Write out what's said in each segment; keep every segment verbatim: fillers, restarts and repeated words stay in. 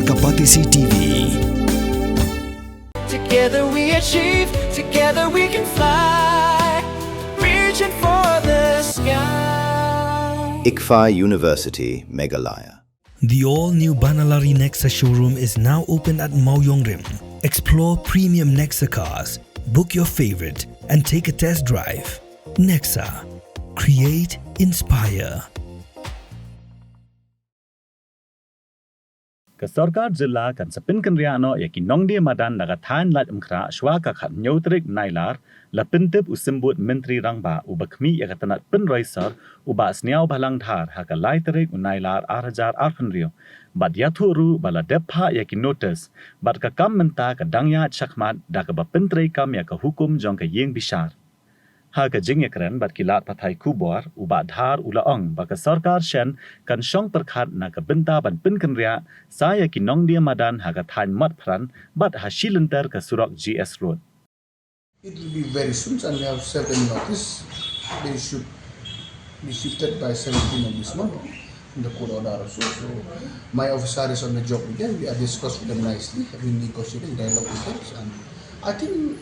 Ka Batesi T V. Together we achieve, together we can fly, reaching for the sky. ICFAI University, Meghalaya. The all-new Banalari Nexa showroom is now open at Mawjongrim. Explore premium Nexa cars, book your favorite, and take a test drive. Nexa. Create, inspire. Ka sorkar jylla kan sa pynkynriah noh ïa ki nongdie madan na ka thaiñ Laitumkhrah shwa ka khathynñiew tarik Nailar, la pyntip u symbud Myntri Rangbah uba khmih ïa ka tnat pynroi sor, u Bah Sniawbhalang Dhar, ha ka lai tarik u Nailar ar hajar arphew hynriew. Bad ïathuh ruh ba la dep phah ïa ki notis, bad ka kam mynta ka dang ïaid shakhmat da kaba pyntreikam ïa ka hukum jong ka ïing bishar. Ha ka jingïakren bad ki lad pathai khubor, u Bah Dhar u la ong ba ka sorkar shen kan shong pyrkhat na ka bynta ban pynkynriah sa ïa ki nongdie madan ha ka thaiñ Motphran bad ha shi lynter ka surok G S Road. It will be very soon, and we have served them notice. They should be shifted by seventeenth of this month in the court order also. So my officer is on the job with them. We are discussing with them nicely. We negotiating dialogue with them, and I think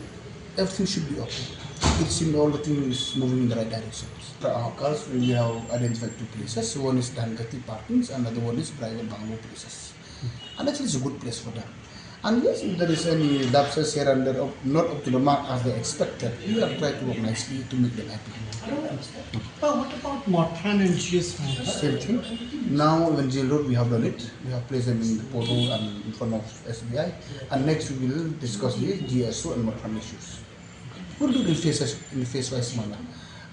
everything should be okay. It seems all the thing is moving in the right direction. For our cars, we have identified two places. One is Dhangati Parkings, another one is private bungalow places. And actually, it's a good place for them. And yes, if there is any lapses here and there, of- not up to the mark as they expected, we are trying to work nicely to make them happy. But what about Motphran and G S Road? Same thing. Now, even Jail Road, we have done it. We have placed them in the portal and in front of S B I. And next, we will discuss the G S O and Motphran issues. We'll do it in phases, in phase wise manner.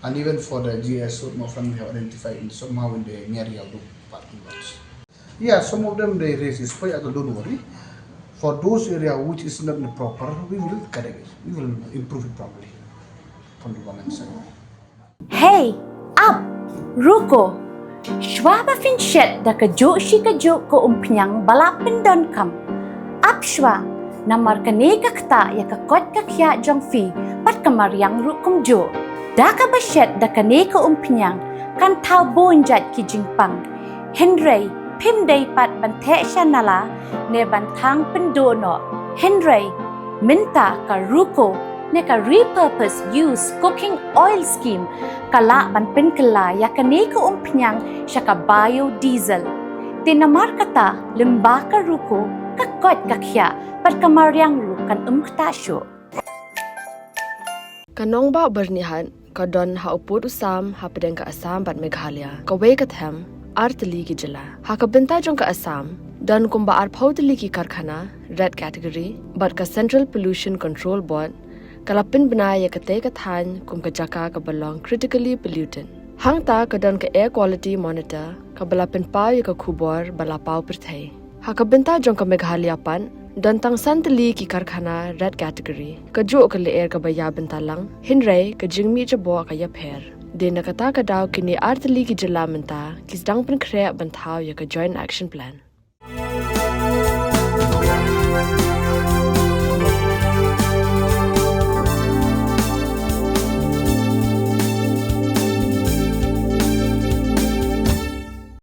And even for the G S O, Motphran, we have identified in somehow in the near Yawduk parking lots. Yeah, some of them they raise this point, I don't worry. For those area which is not proper, we will correct it. We will improve it properly from the government side. Hei, ap, ruko. Shwa ba phin shet da kajuh shi kajuh ka umphniang ba la pyndonkam, ap shwa, namar kane ka ktah ïa ka koit ka khiah jong phi bad ka mariang ruh kumjuh. Da kaba shet da kane ka umphniang kan thaw bun jait ki jingpang. Hynrei phim dei pat ban theh sha nala ne ban thang pynduh noh. Hynrei mynta ka ruko ne ka repurpose use cooking oil scheme ka lah ban pynkylla ïa kane ka umphniang sha ka biodiesel. Te namar kata, lyngba ka ruko, ka koit ka khiah bad ka mariang ruh kan ym ktah shuh. Ka nongbah Byrnihat ka don ha u pud u sam hapdeng ka Assam bad Meghalaya. Kawei ka them, ar tylli ki jylla. Ha ka bynta jong ka Assam, don kumba arphew tylli ki karkhana red category, bad ka Central Pollution Control Board ka la pynbna ïa katei ka thaiñ kum ka jaka kaba long critically polluted. Hangta ka don ka Air Quality Monitor kaba la pynpaw ïa ka khubor ba la paw pyrthei. Ha ka bynta jong ka Meghalaya pat, don tang san tylli ki karkhana red category. Kajuh ka lyer kaba ïa bynta lang, hynrei ka jingmih jaboh ka ïapher. Dei na kata ka daw kine ar tylli ki jylla mynta ki sdang pynkhreh ban thaw ïa ka Joint Action Plan.